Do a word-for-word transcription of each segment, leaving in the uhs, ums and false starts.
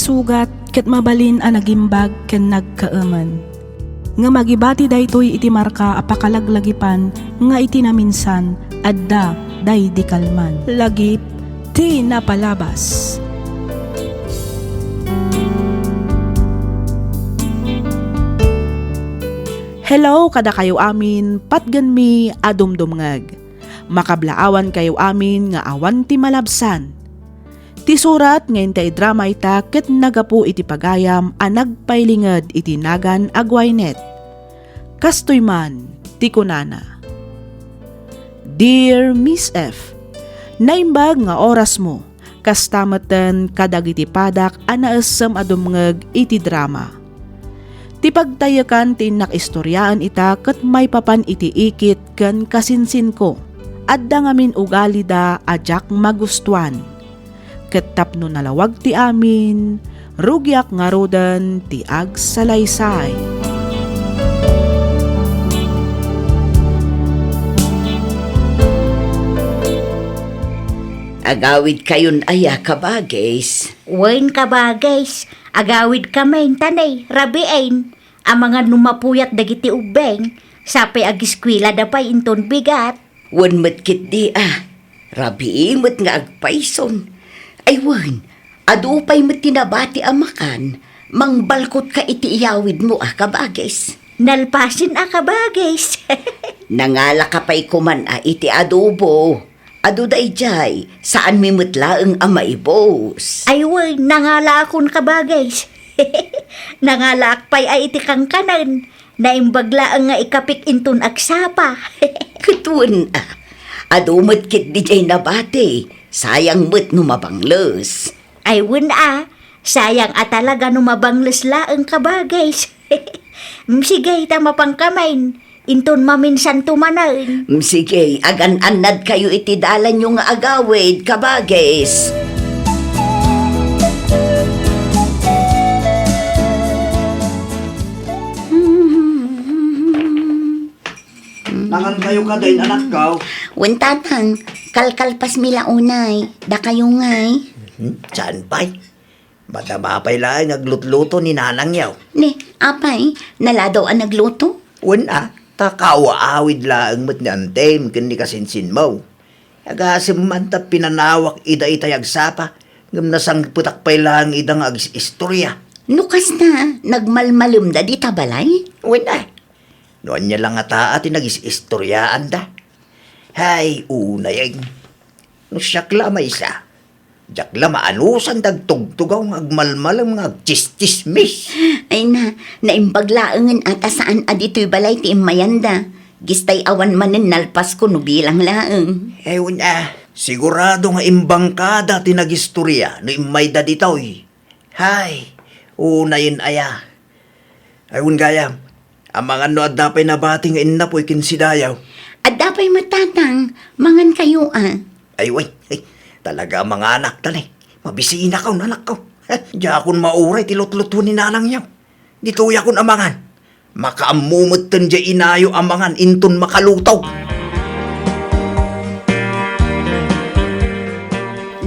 Sugat ket mabalin a nagimbag ken nagkaemen. Ngem agibati daytoy iti marka a pakalaglagipan nga iti naminsan, adda daydi kalman. Lagip ti napalabas. Hello kadakayo amin, patgenmi a dumdumngeg. Makablaawankayo amin nga awan ti malabsan. Ti surat nga inta idrama ita ket naggapu iti pagayam a nagpailinged iti nagan a Gwyneth. Kastoy man ti kunana, "Dear Miss F, naimbag nga orasmo, kasta metten kadagiti padak a naessem a dumngeg iti drama. Ti pagtayekan ti innak istoriaen ita ket maipapan iti ikit ken kasinsinko. Adda ngamin ugalida a diak magustuan. Ket tapno nalawag ti amin, rugiak ngaruden ti agsalaysay." Agawidkayon aya, kabagis? Wen, kabagis. Agawidkamin, ta ni, rabiin. Amangan no mapuyat dagiti ubbing, sapay agiskuelada pay inton bigat. Wen met ketdi a, rabii met nga agpayson. Ay wen, adu pay met ti nabati a makan, mangbalkotka iti iyawidmo a, kabagis. Nalpasen a, kabagis. Nangalaka pay koman a iti adobo. Adu daydiay, saanmi met laeng a maibus. Ay wen, nangalaakon, kabagis. Nangalaak pay a iti kankanen. Naimbag laeng nga ikapik inton agsapa. Ket wen a, adu met ketdi diay nabati, sayang met no mabangles. Ay wen a, sayang a talaga no mabangles laeng, kabagis. Mm, sige, ta mapankamin, inton maminsanto manen. Mm, sige, agan-annadkayo iti dalanyo nga agawid, kabagis. Nangankayo kadi, anakko? Wen, tatang, kalkalpasmi la unay. Dakayo ngay? Hmm, saan pay? Madama pay laeng aglutluto ni nanangyo. Ni, apay, naladaw a nagluto? Wen a, ta kaaw-awid laeng met ni antim ken ni kasinsinmo. Agasem man ta pinanawak ida itay agsapa, ngem nasangpetak pay laeng ida nga agis-istoria. No kasta, nagmalmalemda dita balay? Wen a, no ania la ngata ti nagis-istoriaanda. Hay, unayeng. No siak la a maysa, diak la maanusan ti agtugtugaw nga agmalmalem nga agtsistsismis. Ay na, naimbag laengen a ta saan a ditoy balay ti immayanda. Gistay awan manen nalpasko no bilang laeng. Ay, wen a, sigurado nga imbangkada ti nagistoria no immayda ditoy. Hay, unayen aya. Ay, wen gayam, amangan no adda pay nabati nga innapoy ken sidayo. Adda pay met, tatang, mangankayo a. Ay, wen, ay, talaga a manganak ta ni. Mabisinakon, anakko. Diakon mauray ti lutluto ni nanangyo. Ditoyakon a mangan. Makaammo metten diay inayo a mangan inton makaluto.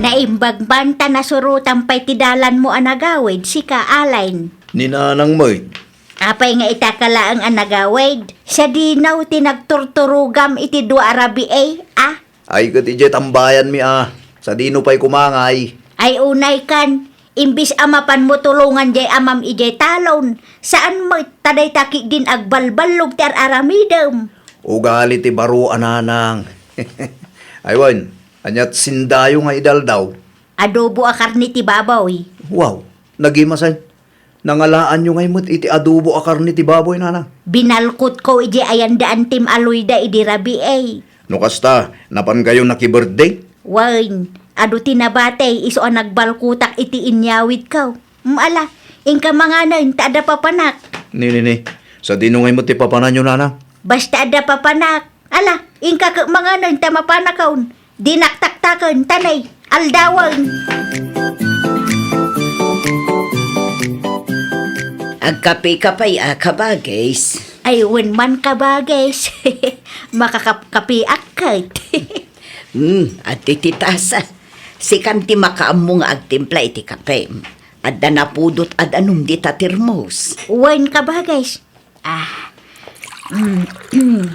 Naimbag man ta nasurotan pay ti dalanmo a nagawid, sika, Alain. Ni nanang met. Apay nga ita ka laeng a nagawid? Sadino ti nagturturogam iti dua a rabii, a? Ay, ket idiay tambayanmi a, sadino pay koma ngay? Ay, unay kan, imbes a mapanmo tulongan diay amam idiay talon, saan met ta dayta ketdin agbalballog ti ar-aramidem. Ugali ti baro a nanang. Ay, wen, ania ti sindayo nga ida aldaw? Adobo a karne ti baboy. Wow, nagimasen. Nangalaanyo ngay met iti adobo a karne ti baboy, nanang? Binalkotko idiay ayan da antim a luyda idi rabii. No kasta, napankayo nakibirthday? Wen, adu ti nabati, isu a nagbalkotak iti inyawidko. Mm, ala, inka manganen, ta adda papanak. Ni, ni, ni. Sadino ngay met ti papananyo, nanang? Basta adda papanak. Ala, inka ket manganen ta mapanakon. Dinak taktaken, ta ni, aldawen. Agkape ka pay a, kabagis? Ay, wen man, kabagis. Makakapkapeak ket. Hmm, adtoy ti tasa. Sikan ti makaammo nga agtimpla iti kape. Adda napudot a danum dita termos. Wen, kabagis. Ah. Mm.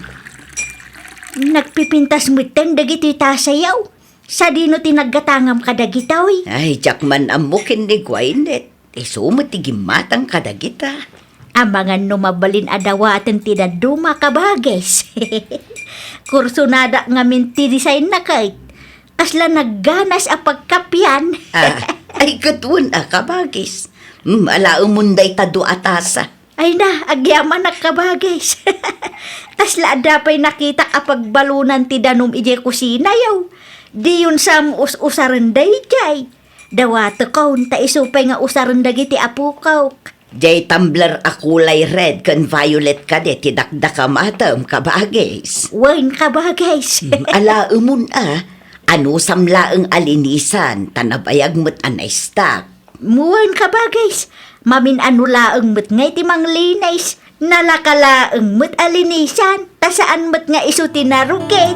Nagpipintas metten dagiti tasayaw. Sadino ti naggatangam kadagitoy? Ay, diak man ammo ken ni Gwyneth. Isu met ti gimmatang kadagita. Amangan no mabalin a dawaten ti dadduma, kabagis. Kursonadak ngamin ti design na kay. Kasla nagganas a pagkapian. Ah, ay, ket wen a, kabagis. Hmm, alaemon dayta dua a tasa. Ay na, agyamanak, kabagis. Kasla adda pay nakitak a pagbalonan ti danum idiay kusina, yaw. Diyon sa am us-usaren daydiay. Dawatekon, ta isu pay nga usaren dagiti apokok. Diay tumbler a kulay red ken violet kadi ti dakdakamatem, kabagis. Wen, kabagis. Hmm, alaemon a, anusam laeng a linisan, ta nabayag met a na-stock. Wen, kabagis. Mamin-ano laeng met nga iti manglinis, nalaka laeng met a linisan, ta saan met nga isu ti narukit.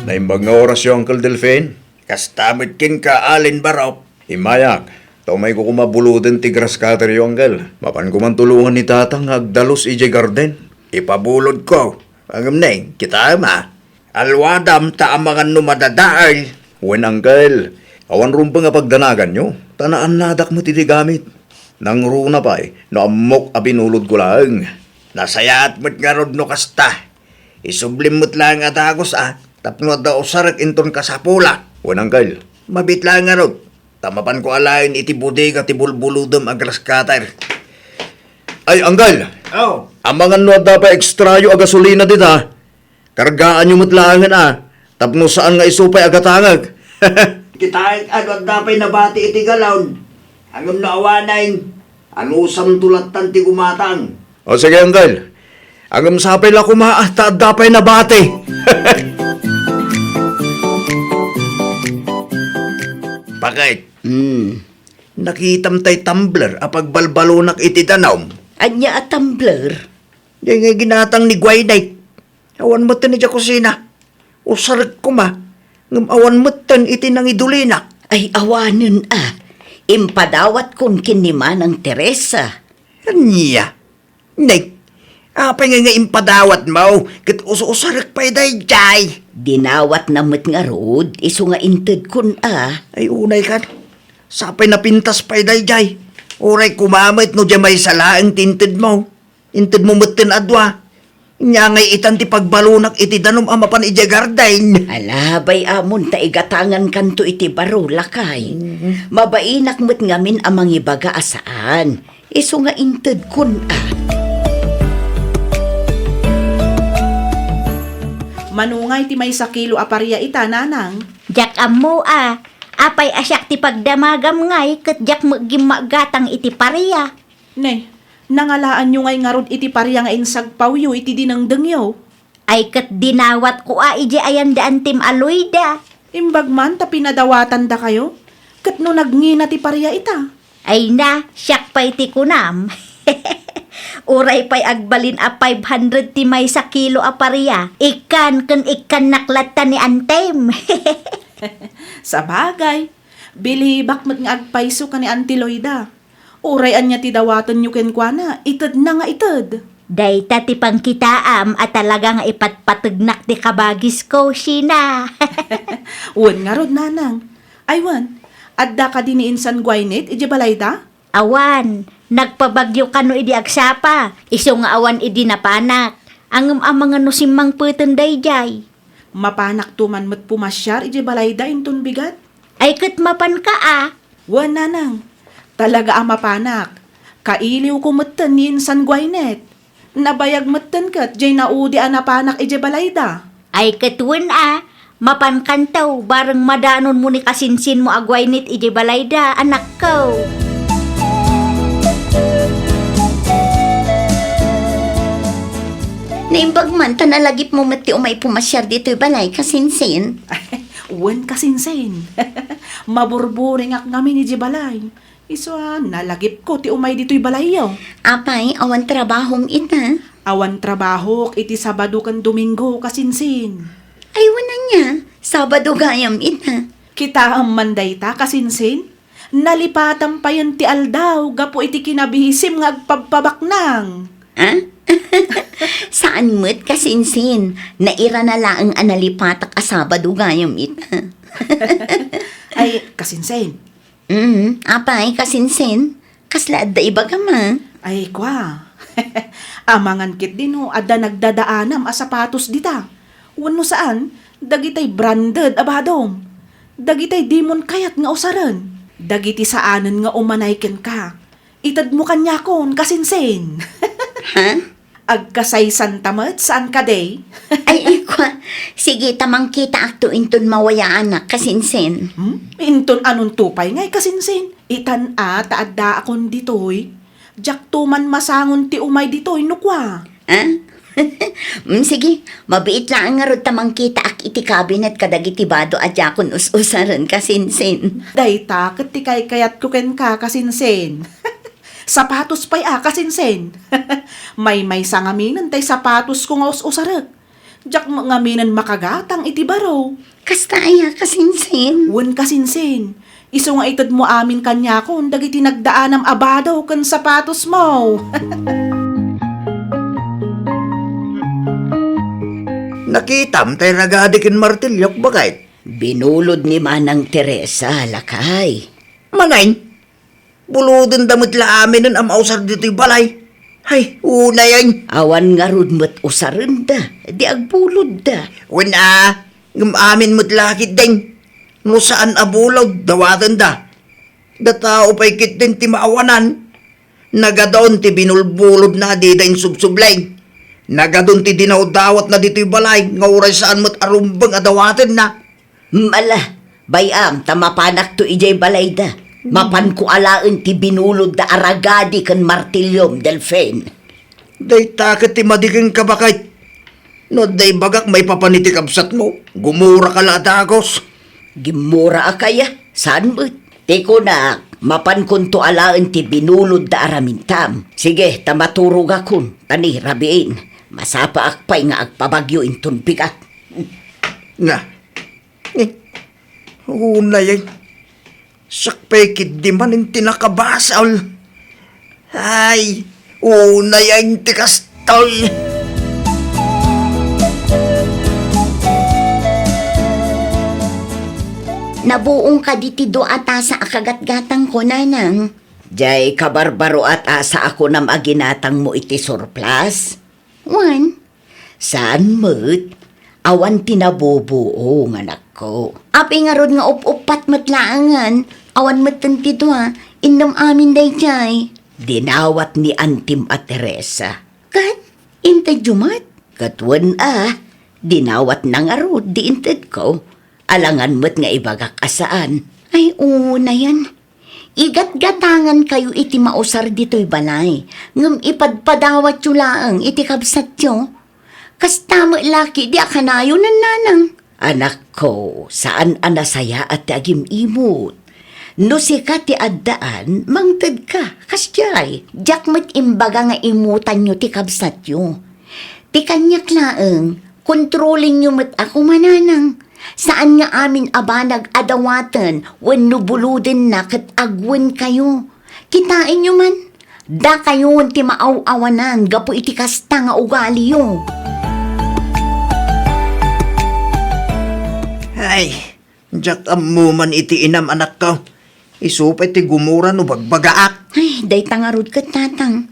Naimbag nga orasyo, Uncle Delfin. Kasta met kenka, Aling Barok. Immayak, ta umayko koma buloden ti grass cutteryo, Uncle. Mapanko man tulongan ni Tatang nga agdalus idiay garden. Ipabulodko. Ngem ne, kitaem a. Alwadam ta amangan no madadael. Wen, Uncle, awan rumbeng a pagdanaganyo, ta naannadak met iti gamit. Nangruna pay no ammok a binulodko laeng. Nasayaat met ngarud no kasta. Isublim met laeng a dagus a, tapno adda usarek inton kasapulak. Wen, Uncle. Mabiit laeng ngarud, ta mapanko alaen iti bodega ti bulbulodem a grass cutter. Ay, Uncle! Oh. Amangan no adda pay ekstrayo a gasolina dita. Kargaanyo met laengen a, tapno saan nga isu pay a gatangek. Kitaek a no adda pay nabati iti galon. Ngem no awanen, anusamto lattan ti gumatang. O sige, Uncle. Ngem sapay la koma a ta adda pay nabati. Bakit? Hmm. Nakitam tay tumbler a pagbalbalonak iti danum? Ania a tumbler? Diay nga ginatang ni Gwyneth. Awan metten idiay kusina. Usarek koma, ngem awan metten iti nangidulina. Ay, awanen a. Impadawatkon ken ni Manang Teresa. Ania? Nay, apay nga, nga impadawatmo? Ket us-usarek pay daydiay. Dinawatna met ngarud, isu nga intedkon a. Ay, unay kan. Sapay napintas pay daydiay. Uray koma met no diay maysa laeng ti intedmo. Intedmo metten a dua. Ania ngay itan ti pagbalonak iti danum a mapan idiay garden? Ala, bay-amon ta igatangankanto iti baro, lakay. Mhm. Mabainak met ngamin a mangibaga a saan. Isu nga intedkon a. Mano ngay ti maysa kilo a paria ita, nanang? Diak ammo a. Apay a siak ti pagdamagam ngay ket diak met gimmagatang iti paria. Ne, nangalaanyo ngay ngarud iti paria nga insagpawyo iti dinengdengyo? Ay ket dinawatko a idiay ayan da Antim a Loida. Imbag man ta pinadawatandakayo? Ket no nagngina ti paria ita? Ay na, siak pay ti kunam. Uray pay agbalin a five hundred ti maysa kilo a paria, ikkan ken ikkannak latta ni Antim. Sabagay, bilibak met nga agpayso ken ni Anti Loida. Uray ania ti dawatenyo kenkuana, itedna nga ited. Dayta ti pangkitaam a talaga nga ipatpategnak ti kabagisko, Sheena. Wen ngarud, nanang. Ay wen, adda kadi ni insan Gwyneth idiay balayda? Awan, nagpabagyo kano idi agsapa, isu nga awan idi napanak. Ngem amangan no simmangpeten daydiay. Mapanakto man met pumasiar idiay balayda inton bigat? Ay ket mapanka a. Wen, nanang. Talaga a mapanak. Kailiwko metten ni insan Gwyneth. Nabayag metten ket diay naudi a napanak idiay balayda. Ay ket wen a, mapankanto, bareng madanonmo ni kasinsinmo a Gwyneth idiay balayda, anakko. Naimbag man ta nalagipmo met ti umay pumasiar ditoy balay, kasinsin. Wen, kasinsin. Maburburingak ngamin idiay balay. Isu a, nalagipko ti umay ditoy balayyo. Apay, awan trabahom ita? Awan trabahok iti Sabado ken Domingo, kasinsin. Ay, wen ania, Sabado gayam ita. Kitaem man dayta, kasinsin? Nalipatam payen ti aldaw gapu iti kinabisim nga agpabpabaknang. Ha? Saan met, kasinsin. Nairana laeng a nalipatak a Sabado gayam ita. Ay, kasinsin. Mm, apay, kasinsin? Kasla adda ibagam a? Ay, kua. Amangan ketdi no adda nagdadaanam a sapatos dita. Wenno saan, dagitay branded a badom. Dagitay dimon kayat nga usaren. Dagiti saanen nga umanay kenka. Itedmo kaniakon, kasinsin. Ha? Agkasaysanta met, saan kadi? Ay, ikwa. Sige, ta mangkitaakto inton mawayaanak, kasinsin. Hmm? Inton anonto pay ngay, kasinsin? Itan a, ta addaakon ditoy. Diakto man masangon ti umay ditoy, no kua. Ah? Mm, sige, mabiit laeng ngarud ta mangkitaak iti kabinet kadagiti bado a diakon us-usaren, kasinsin. Dayta ket ti kaykayatko kenka, kasinsin. Sapatos pay a, kasinsin. Maymaysa ngaminen tay sapatosko nga us-usarek. Diak met ngaminen makagatang iti baro. Kasta aya, kasinsin? Wen, kasinsin. Isu nga itedmo amin kaniakon dagiti nagdaanam a bado ken sapatosmo. Nakitam tay ragadi ken martiliok, baket? Binulod ni Manang Teresa, lakay. Manen? Bulodenda met la aminen a mausar ditoy balay. Hay, unayen. Awan ngarud met usarenda, di agbulodda. Wen a, ngem amin met la ketdin. No saan a bulod, dawatenda. Datao pay ketdin ti maawanan. Nagadun ti binulbulodna a dida insubsubli. Nagadun ti dinawdawatna ditoy balay, nga uray saan met a rumbeng a dawatenna. Mala, bay-am ta mapanakto idiay balayda. Mapanko alaen ti binulodda a ragadi ken martiliom, Delfin. Dayta ket ti madi kenka, baket. No adda ibagak maipapan iti kabsatmo, gumuraka la a dagus. Gimmuraak aya? Saan met? Ti kunak, mapankonto alaen ti binulodda a ramintam. Sige, ta maturogakon, ta ni rabiin, masapaak pay nga agpabagyo inton bigat. Nga, Eh, unayen. Sakbay ketdi manen ti nakabasol. Ay, unayen ti kastoy. Nabuong kadi ti dua a tasa a kagatgatangko, nanang? Jay kabarbaro a tasa a kunam a ginatangmo iti surplus? Wen, saan met, awan ti nabubuong, anakko. Apay ngarud nga up-uppat met laengen, awan metten ti dua, innem amin daydiay. Dinawat ni antim a Teresa. Ket, intedyo met? Ket wen a, dinawatna ngarud di intedko. Alangan met nga ibagak a saan. Ay, unayen. Igatgatangankayo iti mausar ditoy balay, ngem ipadpadawatyo laeng iti kabsatyo. Kasta met la ketdi a kanayonen, nanang. Anakko, saan a nasayaat ti agim-imot. No sika ti addaan, mangtedka, kasdiay. Diak met imbaga nga imutanyo ti kabsatyo. Ti kaniak laeng, kontrolenyo met a kumananang. Saan nga amin a banag a dawaten wenno bulodenna ket agwenkayo. Kitaenyo man, dakayon ti maaw-awanan gapu iti kasta nga ugaliyo. Ay, diak ammo man iti inam, anakko. Isu pay ti gumura no bagbagaak. Ay, dayta ngarud ket, tatang.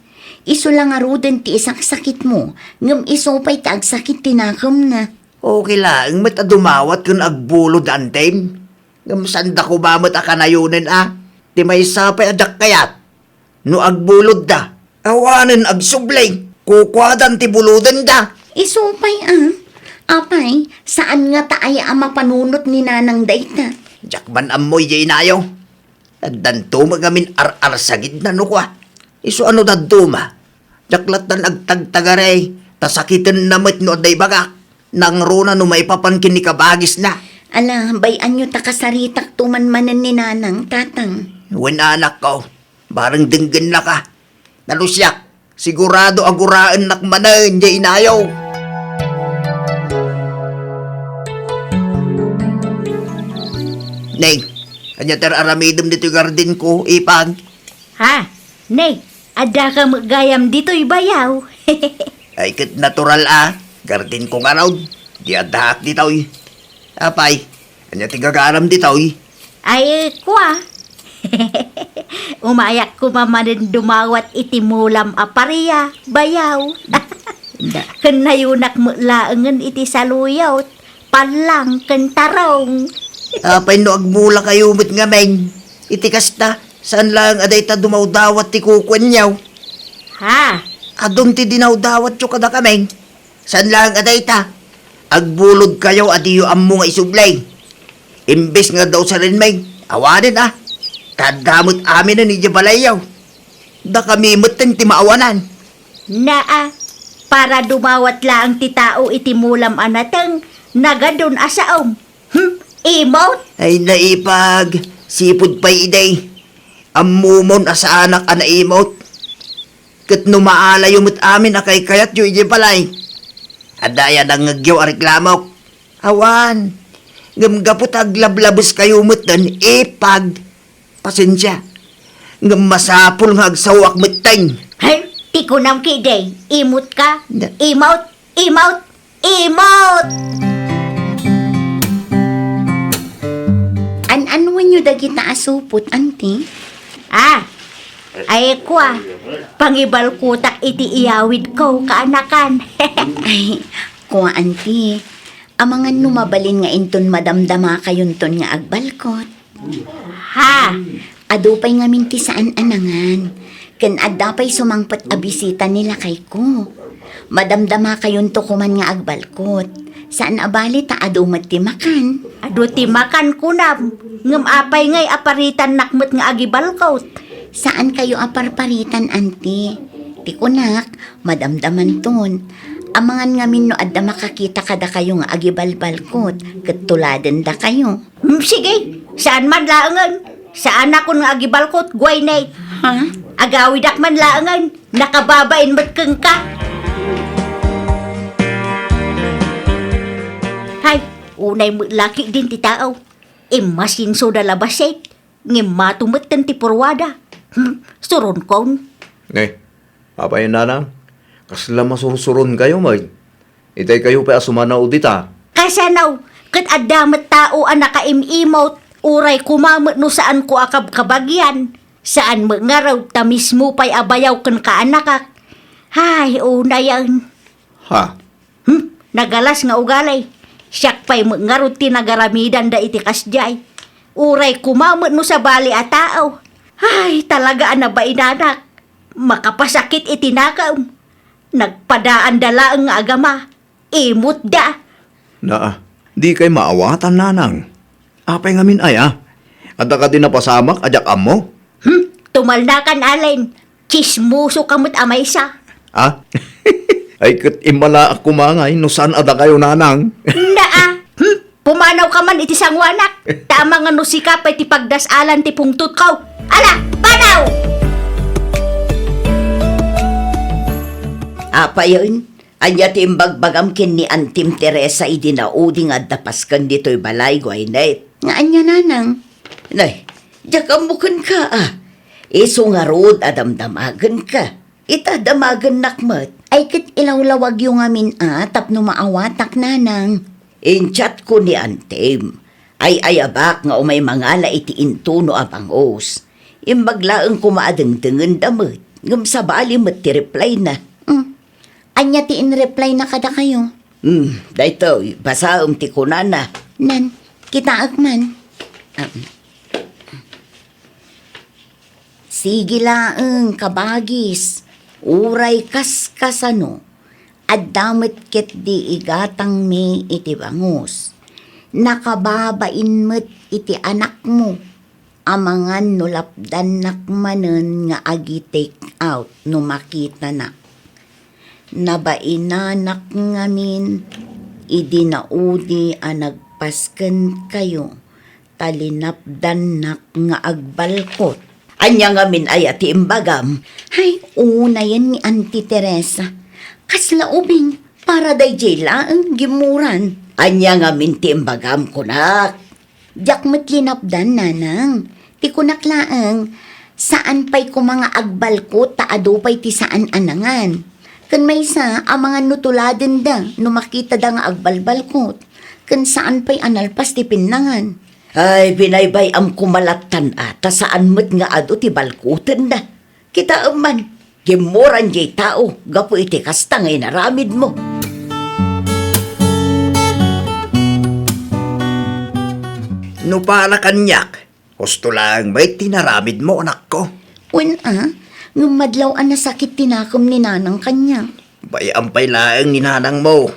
Isu la ngaruden ti isaksakitmo, ngem isu pay ti agsakit ti nakemna. Okay laeng met a dumawat ken agbulod da antim. Ngem saanda koma met a kanayonen a. Ti maysa pay a diak kayat. No agbulodda, awanen agsubli. Kukuadan ti bulodenda. Isu pay a. Apay, saan ngata aya a mapanunot ni nanang dayta? Diak man ammo, idiay inayo. Addanto met ngamin ar-arsagidna no kua. Isu a no dadduma. Diak lattan agtagtagari, ta sakitenna met no adda ibagak. Nangruna no maipapan ken ni kabagisna. Ala, bay-anyo ta kasaritakto man manen ni nanang, tatang. Wen, anakko, bareng denggennaka. Nalusiak, sigurado a guraennak manen diay inayo. Neng, ania ti ar-aramidem ditoy gardenko, Ipag? Ha? Ne, addaka met gayam ditoy bayaw? Ay, ket natural a. Gardenko ngarud. Di addaak ditoy. Apay, ania ti gagaram ditoy? Ay, kua. Umayak koma manen dumawat iti mulam a paria, bayaw. Ken nayunak met laengen iti saluyot, pallang, ken tarong. Apay no agmulakayo met ngamin? Iti kasta, saan laeng a dayta dumawdawat ti kukuenyo? Ha? Adun ti dinawdawatyo kadakami. Saan laeng a dayta, agbulodkayo a diyo ammo nga isubli. Imbes nga adda usarenmi, awanen a. Ta adda met aminen idiay balayyo. Dakami metten ti maawanan. Naa, para dumawat laeng ti tao iti mulam a nateng, nagadun a saom. Hmm, imot? Ay, naipag, sipud pay idi. Ammomon a saanak a naimot. Ket no maalayo met amin a kaykayatyo idiay balay, adda aya nangngegyo a reklamok? Awan. Ngem gapu ta aglablabeskayo metten, Ipag, pasensia. Ngem masapul nga agsaoak metten. Hay, ti kunam ketdi, imot ka? Na- Imot, imot, imot! An-anuenyo dagita a supot, anti? Ah, ay kua, pangibalkotak iti iyawidko, kaanakan. Ay, kua, anti. Amangan no mabalin nga inton madamdamakayonton nga agbalkot. Ha? Adu pay ngamin ti saan a nangan. Ken adda pay sumangpet a bisita ni lakayko. Madamdamakayonto koman nga agbalkot. Saan a bali ta adu met ti makan. Adu ti makan kunam, ngem apay ngay a paritannak met nga agibalkot? Saankayo a parparitan, anti. Ti kunak, madamdamanton. Amangan ngamin no adda makakita kadakayo nga agibalbalkot, ket tuladendakayo. Hmm, sige, saan man laengen. Saanakon nga agibalkot, Gwyneth. Ha? Agawidak man laengen, nakababain met kenka. Hay, unay met la ketdin ti tao. Immasinso da labasit, ngem mato metten ti purwada. Hmm, suronkon. Ne, apay nanang, kasla masursuronkayo met? Itaykayo pay a sumanaw dita. Kasano? Ket adda met tao a nakaim-imot, uray koma met no saanko a kabkabagian. Saan met ngarud ta mismo pay a bayaw ken kaanakak. Hay, unayen. Ha? Hmm, nagalas nga ugali. Siak pay met ngarud ti nagaramidanda iti kasdiay. Uray koma met no sabali a tao. Hay, talaga a nabainanak. Makapasakit iti nakem. Nagpadaanda laeng nga agama. Imutda. Naa, dikay maawatan, nanang. Apay ngamin aya? Adda kadi napasamak a diak ammo? Hmm? Tumalnakan, Allen. Tsismoso ka met a maysa. Ah? Ay, ket immalaak koma ngay no saan a dakayo, nanang. Naa. Hmm? Pumanaw ka man iti sangoanak. Ta amangan no sika pay ti pagdas-alan ti pungtotko. Ala, panaw! Apayen, ania ti imbagbagam ken ni Antim Teresa idi naudi nga adda pasken ditoy balay, Gwyneth? Nga ania, nanang? Nay, diak ammo kenka, a. Isu ngarud a damdamagenka. Ita, damagennak met. Ay, ket ilawlawagyo ngamin a tapno maawatak, nanang. Inchatko ni Antim. Ay-ayabak nga umay mangala iti intuno a bangus. Imbag laeng koma a dengdengenda met, ngem sabali met ti replyna. Hmm. Ania ti inreplyna kadakayo? Hmm, daytoy, basaem ti kunana. Nan, kitaek man. Ah. Sige laeng, kabagis, uray kaskasano, adda met ketdi igatangmi iti bangus. Nakababain met iti anakmo, amangan no lapdannak manen nga agi-take out no makitanak. Nabainanak ngamin idi naudi a nagpaskenkayo, ta linapdannak nga agbalkot. Ania ngamin aya ti imbagam? Hay, unayen ni Auntie Teresa. Kasla ubing, para daydiay laeng gimmuran. Ania ngamin ti imbagam, kunak? Diak met linapdan, nanang. Ti kunak laeng, saan pay koma nga agbalkot ta adu pay ti saan a nangan. Ken maysa, amangan no tuladenda no makitada nga agbalbalkot. Ken saan pay a nalpas ti pinnangan. Ay, binaybay-am koma lattan a, ta saan met nga adu ti balkotenda. Kitaem man, gimmuran diay tao gapu iti kasta nga inaramidmo. No para kaniak, husto laeng met ti inaramidmo, anakko. Wen a, ngem madlaw a nasakit ti nakem ni nanang kaniak. Bay-am pay laeng ni nanangmo.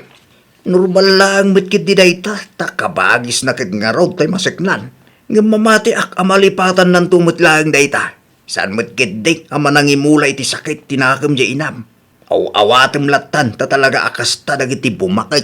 Normal laeng met ketdi dayta, ta kabagisna ket ngarud tay maseknan. Ngem mamatiak a malipatannanto met laeng dayta. Saan met ketdi a manangimula iti sakit ti nakem diay inam. Aw-awatem lattan ta talaga a kasta dagiti bumakek.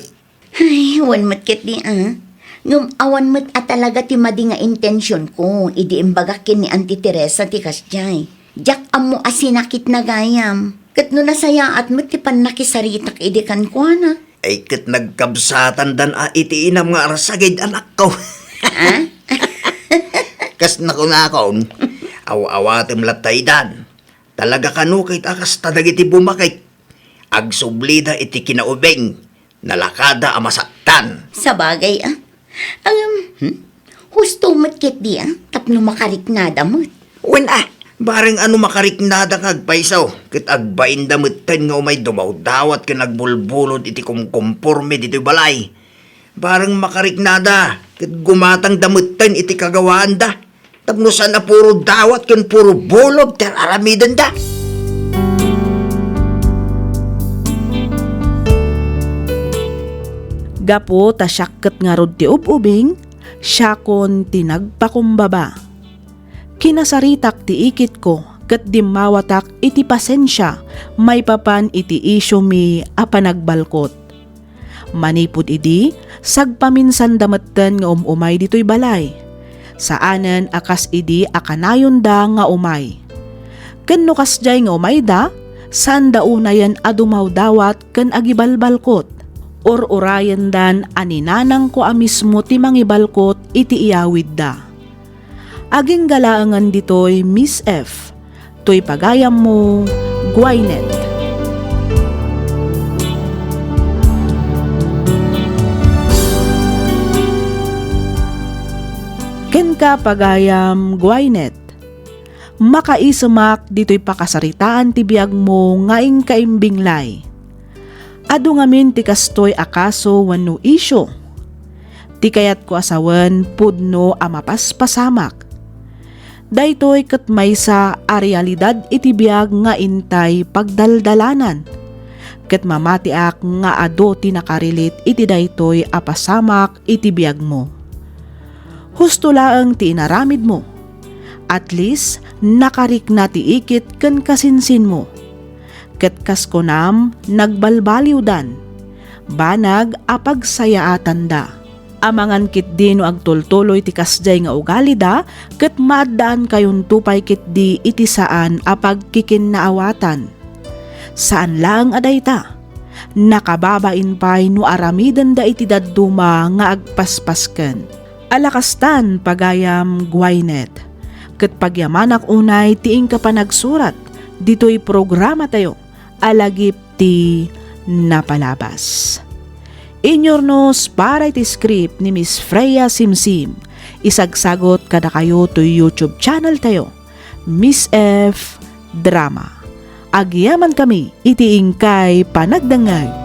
Ay, wen met ketdi a. Ngem awan met a talaga ti madi nga intensionko idi imbagak ken ni Auntie Teresa ti kasdiay. Diak ammo a sinakitna gayam. Ket no nasayaat met ti pannakisaritak idi kenkuana. Ay ket nagkabsatandan a iti inam nga arsagid, anakko. Ah? Kas nakunakon, aw-awatem latta idan. Talaga kano ket a kasta dagiti bumakek. Agsublida iti kinaubing, nalakada a masaktan. Sabagay a. Ngem, hmm? Husto met ketdi a, tapno makariknada met. Wen a, bareng a no makariknada nga agpayso, ket agbainda metten nga umay dumawdawat ken agbulbulod iti kumkumporme ditoy balay. Bareng makariknada, ket gumatangda metten iti kagawaanda. Tapno saan a puro dawat ken puro bulod ti ar-aramidenda. Gapu ta siak ket ngarud ti ub-ubing, siakon ti nagpakumbaba. Kinasaritak ti ikitko ket dimmawatak iti pasensia maipapan iti isiomi a panagbalkot. Manipud idi, sagpaminsanda metten nga um-umay ditoy balay. Saanen a kas idi a kanayonda nga umay. Ken no kasdiay nga umayda, saanda unayen a dumawdawat ken agibalbalkot. Ur-urayendan a ni nanangko a mismo ti mangibalkot iti iyawidda. Agingga laengen ditoy, Miss F. Toy pagayammo, Gwyneth. Kenka, pagayam, Gwyneth. Makaisemak ditoy pakasaritaan ti biagmo nga inkaimbinglay. Adu ngamin ti kastoy a kaso wenno isyu. Ti kayatko a sawen pudno a mapaspasamak. Daytoy ket maysa a realidad iti biag nga intay pagdaldalanan. Ket mamatiak nga adu ti nakarilit iti daytoy a pasamak iti biagmo. Husto laeng ti inaramidmo. At least, nakarikna ti ikit ken kasinsinmo. Ket kas kunam, nagbalbaliwdan. Banag a pagsayaatanda. Amangan ketdi no agtultuloy ti kasdiay nga ugalida, ket maaddaankayon pay ketdi iti saan a pagkikinnaawatan. Saan laeng a dayta, nakababain pay no aramidenda iti dadduma nga agpaspasken. Ala kastan, pagayam, Gwyneth, ket pagyamanak unay ti inka panagsurat ditoy programatayo a lagip ti napalabas. Inyurnos para iti script ni Miss Freya Simsim, isagsagot kadakayo toy YouTube channel tayo, Miss F Drama. Agyamankami iti inkay panagdengngeg.